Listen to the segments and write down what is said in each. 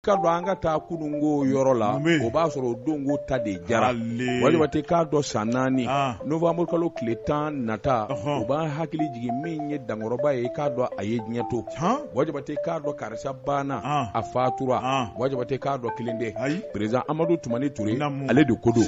Ka dɔn an ka taa kununko yɔrɔ la, o b'a sɔrɔ o donko ta de jara. Buwa Jabate k'a dɔn san 4, novembre kalo tile 10 nata, o b'an hakili jigin min ye dankɔrɔba ye, i k'a dɔn a ye diɲɛ to. Buwa Jabate k'a dɔn karisa banna, a fatura. Buwa Jabate k'a dɔn kelen tɛ, président Amadu Tumani Ture, ale de ko don.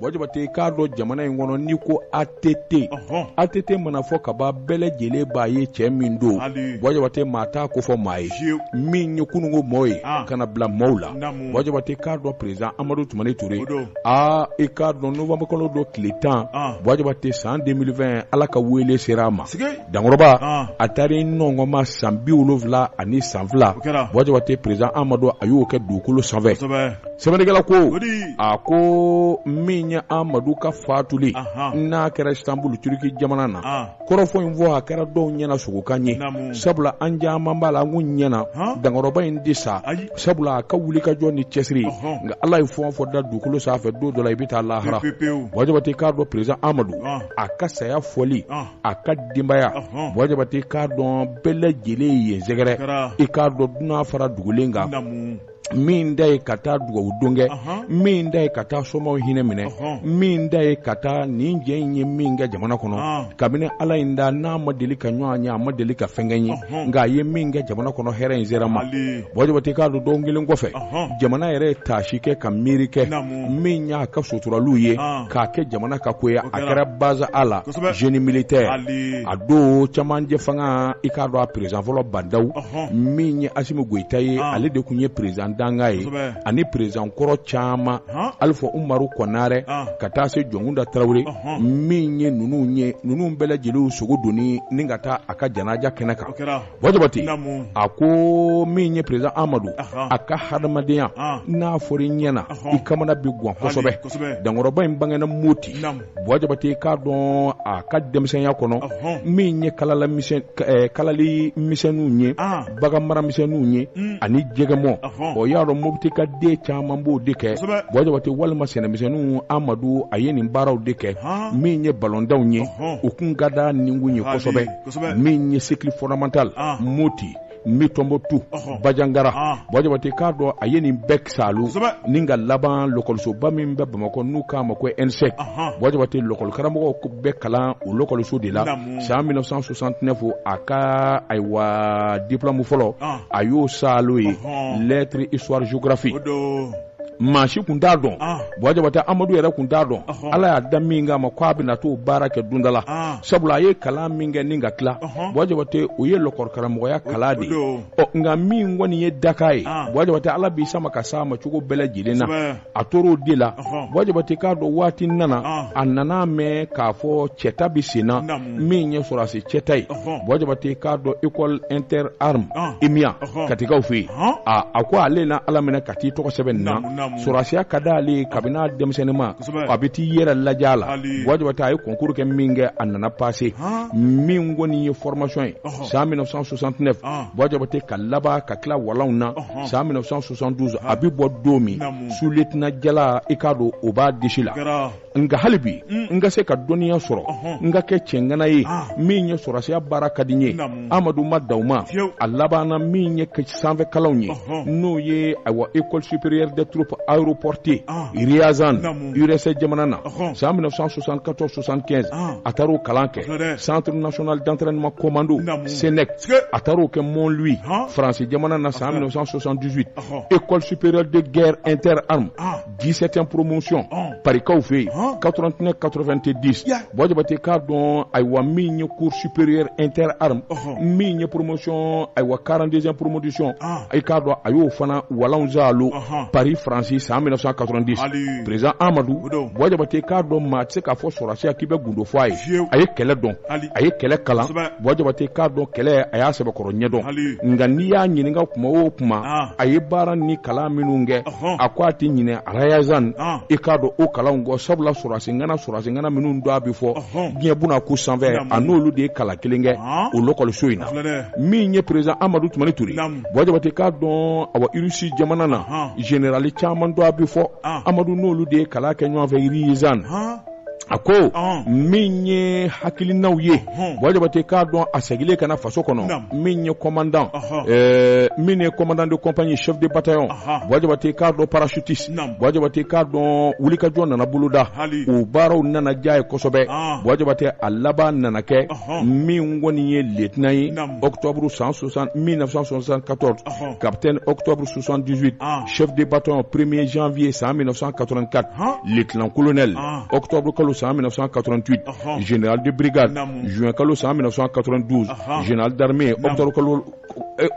Buwa Jabate k'a dɔn jamana in kɔnɔ n'i ko ATT, ATT mana fɔ ka ban bɛɛ lajɛlen b'a ye cɛ min don. Buwa Jabate maa t'a kofɔ maa ye min ye kununko mɔɔ ye ka na bila maaw la. Buwa Jabate k'a dɔn président Amadu Tumani Ture, aa i k'a dɔn novembre kalo don tile 10, Buwa Jabate san 2020 Ala ka wele sera a ma. Dankɔrɔba a taara i nɔngɔnma san 72 san 2. Buwa Jabate président Amadu a y'o kɛ dugukolo sanfɛ. Sɛbɛnnikɛla ko a ko min ye Amadu ka fatuli n'a kɛra Istanbul Turki jamana na, kɔrɔfɔ in fɔ a kɛra dɔw ɲɛna sogokan ye, sabula an caman b'a la an kun ɲɛna dankɔrɔba in tɛ sa, sabula a ka wulikajɔ ni cɛsiri, nka Ala ye fɛn o fɛn da dugukolo sanfɛ don dɔ la i bɛ taa lahara. Buwa Jabate k'a dɔn président Amadu a ka saya fɔli a ka denbaya, Buwa Jabate k'a dɔn bɛɛ lajɛlen ye yen sɛgɛrɛ, i k'a dɔn dunan fara dugulen kan. Min da ye ka taa dugawu don kɛ, min da ye ka taa somaw hinɛ minɛ, min da ye ka taa nin jɛ in ye min kɛ jamana kɔnɔ kabini Ala in da n'a ma deli ka ɲɔgɔn ye, a ma deli ka fɛn kɛ ye, nka a ye min kɛ jamana kɔnɔ hɛrɛ in sera ma. Buwa Jabate k'a dɔn dɔgɔkun kelen kɔfɛ jamana yɛrɛ ye taasi kɛ ka miiri kɛ min y'a ka suturaliw ye k'a kɛ jamana ka ko ye, a kɛra base A la génie militaire a don camancɛ fanga i k'a dɔn a président fɔlɔ Ba Ndaw min ye Asimi Goyita ye, ale de tun ye président dankan ye ani président kɔrɔ caman, Alifa Umaru Kɔnarɛ ka taa se Jɔnkunda Tarawele, min ye ninnu ye, ninnu bɛɛ lajɛlen sogo donni ni ka taa a ka janaja kɛnɛ kan. Buwa Jabate a ko min ye président Amadu a ka hadamadenya n'a fɔra i ɲɛna i kamana bɛ gan kosɛbɛ. Dankɔrɔba in bangena Moti. Buwa Jabate k'a dɔn a ka denmisɛnya kɔnɔ min ye kalali misɛnninw ye, bagan mara misɛnninw ye ani jɛgɛmɔ, o y'a dɔn Mopti ka den caman b'o de kɛ. Buwa Jabate walima sɛnɛmisɛnninw, Amadu a ye nin baaraw de kɛ. Min ye balontanw ye, o kun ka d'a ninkun ye kosɛbɛ. Min ye cycle fondamental Moti Tombouctou Bandiagara, Buwa Jabate k'a dɔn a ye nin bɛɛ salu ni ka laban lɔkɔlisoba min bɛ Bamakɔ n'u k'a ma ko ENSEC. Buwa Jabate lɔkɔli karamɔgɔw bɛ kalan o lɔkɔliso de la. San 1969 a ka ayiwa diplôme fɔlɔ a y'o salo ye lettres histoire géographie. Maa si kun t'a dɔn, Buwa Jabate Amadu yɛrɛ kun t'a dɔn Ala y'a da min kama ko a bɛna t'o baara kɛ don dɔ la, sabula a ye kalan min kɛ ni ka tila, Buwa Jabate o ye lɔkɔlikaramɔgɔya kalan de ye. Ɔ nka min kɔni ye daka ye, Buwa Jabate Ala b'i sama ka s'a ma cogo bɛɛ lajɛlen na, a tor'o de la. Buwa Jabate k'a dɔn waati nana, a nana mɛn k'a fɔ cɛta bɛ sen na min ye sɔrɔdasi cɛta ye. Buwa Jabate k'a dɔn école inter armes EMIA Katikaw fɛ yen, a ko ale na Ala minɛ ka t'i tɔgɔ sɛbɛn nin na. Sɔrɔdasiya ka d'ale ye kabini a denmisɛnninma, a bɛ t'i yɛrɛ lajɛ a la. Buwa Jabate a ye concours kɛ min kɛ, a nana passer. Min kɔni ye formation ye san 1969, Buwa Jabate ka laban ka tila walanw na san 1972, a bɛ bɔ don min sous-lieutenant jala, i k'a dɔn o b'a disi la. Nka hali bi n ka se ka dɔnniya sɔrɔ, n ka kɛ cɛŋana ye, min ye sɔrɔdasiya baara ka di n ye. Amadu ma dan o ma, a labanna min ye sanfɛ kalanw ye, n'o ye ayiwa école supérieure des troupes aéroportées Ryazan URSS jamana na san 1974 75, a taara o kalan kɛ. Centre national d'entraînement commando CNEC, a taara o kɛ Montlouis Faransi jamana na san 1978. École supérieure de guerre interarmes 17e promotion Parikaw fɛ yen 89 90. Buwa Jabate k'a dɔn ayiwa min ye cours supérieur interarmes, min ye promotion ayiwa 42e promotion, i k'a dɔn a y'o fana walanw zalo Paris Faransi san 1990. Président Amadu, Buwa Jabate k'a dɔn maa tɛ se k'a fɔ sɔrɔdasiya k'i bɛ gundo fɔ a ye. A ye kɛlɛ dɔn, a ye kɛlɛ kalan. Buwa Jabate k'a dɔn kɛlɛ a y'a sɛbɛkɔrɔ ɲɛdɔn. Nka n'i y'a ɲininka kuma o kuma a ye baara ni kalan minnu kɛ, a ko a tɛ ɲinɛ Ryazan i k'a dɔn o kalanw kɔ, sabula sɔrɔdasi ŋana minnu don a bɛ fɔ diɲɛ buna ko sanfɛ, a n'olu de ye kalan kelen kɛ o lɔkɔliso in na. Min ye président Amadu Tumani Ture, Buwa Jabate k'a dɔn awa Irisi jamana na général caman don a bɛ fɔ, Amadu n'olu de ye kalan kɛ ɲɔgɔn fɛ Ryazan. A ko min ye hakilinaw ye, Buwa Jabate k'a dɔn a segilen ka na faso kɔnɔ, min ye commandant, min ye commandant de compagnie, chef de bataillon, Buwa Jabate k'a dɔn parachutiste, Buwa Jabate k'a dɔn wulikajɔ nana boloda, o baaraw nana diya ye kosɛbɛ. Buwa Jabate a laban nana kɛ min kɔni ye lieutenant ye octobre san 1974, capitaine octobre 78, chef de bataillon 1er janvier san 1984, lieutenant colonel octobre kalo san 1988, général de brigade juin kalo san 1992, général d'armée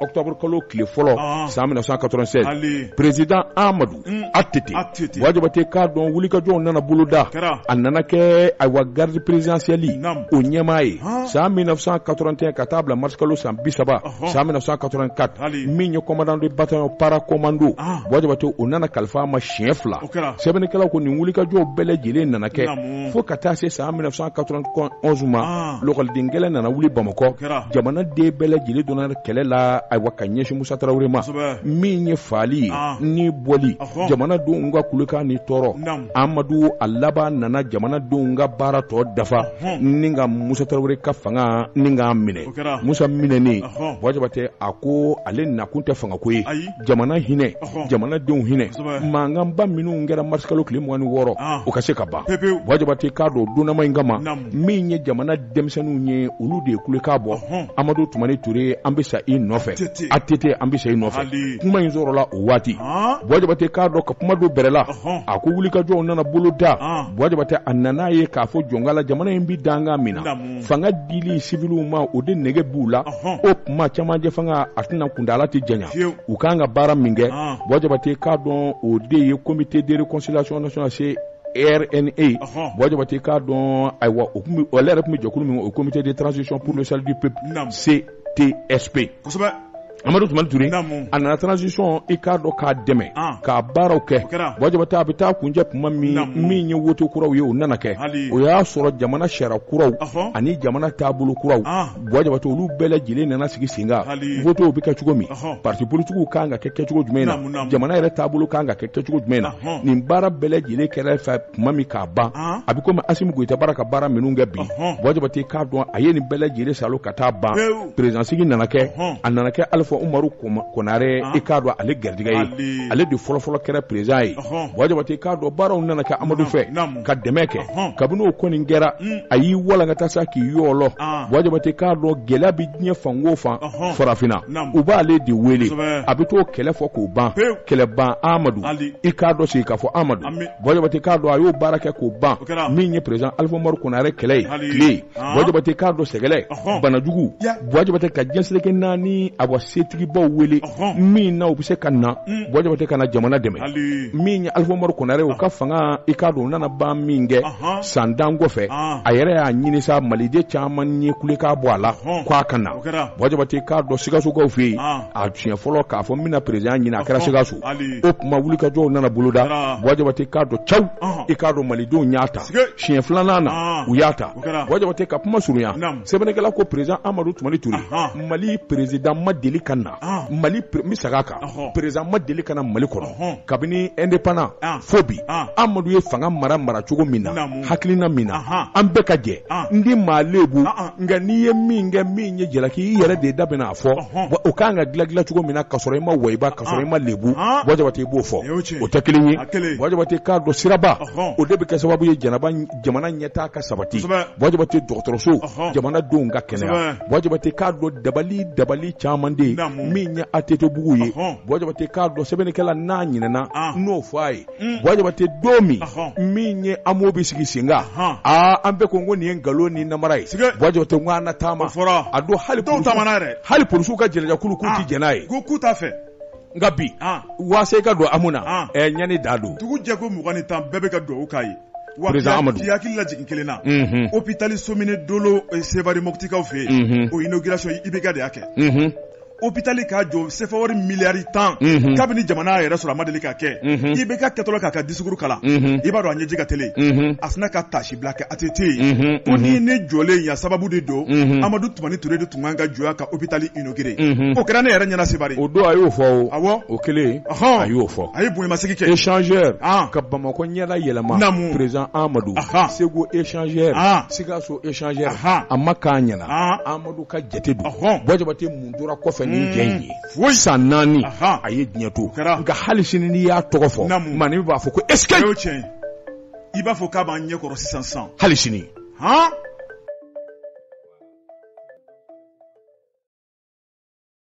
octobre kalo tile fɔlɔ san 1996, président Amadou ATT. Buwa Jabate k'a dɔn wulikajɔw nana boloda, a nana kɛ ayiwa garde présidentielle o ɲɛmaa ye san 1981 ka taa bila mars kalo san 30 san 1984. Min ye commandant de bataillon paracommando, Buwa Jabate o nana kalifa a ma siɲɛ fila. Sɛbɛnnikɛlaw ko nin wulikajɔw bɛɛ lajɛlen nana kɛ fo ka taa se san 1991 ma, lɔkɔliden kɛlɛ nana wuli Bamakɔ, jamanaden bɛɛ lajɛlen donna kɛlɛ la ayiwa ka ɲɛsin Musa Tarawele ma. Min ye faali ye ni bɔli jamanadenw ka kulekan ni tɔɔrɔ, Amadu a laban nana jamanadenw ka baara tɔ dafa ni ka Musa Tarawele ka fanga ni k'a minɛ. Musa minɛnen, Buwa Jabate a ko ale nakun tɛ fangako ye, jamana hinɛ, jamanadenw hinɛ, mankanba minnu kɛra marisikalo tile 26, o ka se ka ban. Buwa Jabate k'a dɔn donnama in kama, min ye jamana denmisɛnninw ye, olu de ye kulekan bɔ: Amadu Tumani Ture, an bɛ sa i nɔfɛ. ATT, an bɛ sa i nɔfɛ. Kuma in sɔrɔla o waati. Buwa Jabate k'a dɔn ka kuma don bɛrɛ la, a ko wulikajɔw nana bolo da. Buwa Jabate a nana ye k'a fɔ jɔnkala jamana in bɛ dankan min na, fanga dili siviliw ma, o de nege b'u la. O kuma camancɛ fanga a tɛna kuntaala tɛ janya. U kan ka baara min kɛ, Buwa Jabate k'a dɔn o de ye comité de réconciliation nationale CRNA. Buwa Jabate k'a dɔn ayiwa o tun bɛ, ale yɛrɛ tun bɛ jɛkulu min, o comité de transition pour le salut du peuple, CTSP. Amadu Tumani Ture a nana transition i k'a dɔn k'a dɛmɛ k'a baaraw kɛ. Buwa Jabate a bɛ taa kuncɛ tuma min, min ye wote kuraw ye, o nana kɛ. O y'a sɔrɔ jamana sariya kuraw ani jamana taabolo kuraw, Buwa Jabate olu bɛɛ lajɛlen nana sigi sen kan. Wotew bɛ kɛ cogo min, parti politikiw kan ka kɛ kɛcogo jumɛn na, jamana yɛrɛ taabolo kan ka kɛ kɛcogo jumɛn na, nin baara bɛɛ lajɛlen kɛra fɛ tuma min k'a ban, a bɛ komi Asimi Goyita baara ka baara minnu kɛ bi. Buwa Jabate k'a dɔn a ye nin bɛɛ lajɛlen salo ka taa ban, président sigi nana kɛ. A nana kɛ Alifa Umaru Konare i k'a dɔn ale garijɛgɛ ye, ale de fɔlɔfɔlɔ kɛra président ye. Buwa Jabate k'a dɔn baaraw nana kɛ Amadu fɛ ka dɛmɛ kɛ. Kabini o kɔni kɛra, a y'i walankata sa k'i yɔlɔ. Buwa Jabate k'a dɔn gɛlɛya bɛ diɲɛ fan o fan, farafinna u b'ale de wele, a bɛ t'o kɛlɛ fɔ k'o ban. Kɛlɛban Amadu, i k'a dɔn sigi k'a fɔ Amadu. Buwa Jabate k'a dɔn a y'o baara kɛ k'o ban. Min ye président Alifa Umaru Konare kɛlɛ ye tile, Buwa Jabate k'a dɔn sɛgɛlɛ banajugu, Buwa Jabate ka diɲɛ seleke naani awa setigibaw wele min na u bɛ se ka na Buwa Jabate ka na jamana dɛmɛ. Min ye Alifa Umaru Konare, o ka fanga i k'a dɔn o nana ban min kɛ san 10 kɔfɛ, a yɛrɛ y'a ɲini sa, maliden caman ye kulekan bɔ a la k'a ka na. Buwa Jabate k'a dɔn Sikasokaw fɛ yen, a siɲɛ fɔlɔ k'a fɔ n bɛna président ɲini, a kɛra Sikaso. O kuma wulikajɔw nana boloda. Buwa Jabate k'a dɔn caw i k'a dɔn malidenw y'a ta siɲɛ filanan na, u y'a ta. Buwa Jabate ka kuma surunya, sɛbɛnnikɛla ko président Amadu Tumani Ture, Mali président ma deli ka na Mali, n bɛ segin a kan, président ma deli ka na Mali kɔnɔ kabini indépendant fo bi. Amadu ye fanga mara maracogo min na, hakilina min na, an bɛɛ ka jɛ n di maa lebu, nka n'i ye min kɛ min ye jalaki, i yɛrɛ de da bɛna a fɔ. O kan ka dilan dilan cogo min na, ka sɔrɔ i ma wayiba, ka sɔrɔ i ma lebu, Buwa Jabate i b'o fɔ, o tɛ kelen ye. Buwa Jabate k'a dɔn siraba o de bɛ kɛ sababu ye jamana ɲɛtaa ka sabati. Buwa Jabate dɔgɔtɔrɔso, jamanadenw ka kɛnɛya. Buwa Jabate k'a dɔn dabali caman de ye min ye ATT bugu ye. Buwa Jabate k'a dɔn sɛbɛnnikɛla n'a ɲinɛna n'o fɔ a ye. Buwa Jabate don min min ye AMO bɛ sigi sen kan, aa an bɛɛ ko ko nin ye nkalon ni namara ye. Buwa Jabate ko an na taama a don, hali hali polisiw ka jɛnɛjakulu k'u tɛ jɛn n'a ye, k'u t'a fɛ. Nka bi waasa i ka don AMO na, ɲani da don. Dugu jɛ ko 21, bɛɛ bɛ ka dugawu k'a ye. Président Amadu. K'i hakili lajigin kelen na, hôpital Somine Dolo Sevare Moptikaw fɛ yen, o inauguration IBK de y'a kɛ. Hôpital k'a jɔ CFA wari miliyari 10, kabini jamana yɛrɛ sɔrɔ a ma deli ka kɛ. IBK kɛtɔla k'a ka discours kalan, i b'a dɔn a ɲɛji ka teli, a sina ka taasibila kɛ ATT ye ko ni ne jɔlen yan sababu de don, Amadu Tumani Ture de tun kan ka jɔ ka hôpital inauguré. O kɛra ne yɛrɛ ɲɛna Sebari. O don a y'o fɔ o. Awɔ. O kelen a y'o fɔ. A ye bonyamasegin kɛ. Échangeur ka Bamakɔ ɲɛda yɛlɛma. Naamu. Président Amadu. Segu échangeur. Sikaso échangeur. A ma k'a ɲɛna. Amadu ka jate don. Buwa Jabate mun tora kɔfɛ ni jɛ in ye? Foyi. San 4 a ye diɲɛ to. Nka hali sini n'i y'a tɔgɔ fɔ, maanin b'a fɔ ko est-ce que. I b'a fɔ k'a b'an ɲɛ kɔrɔ sisan sisan. Hali sini.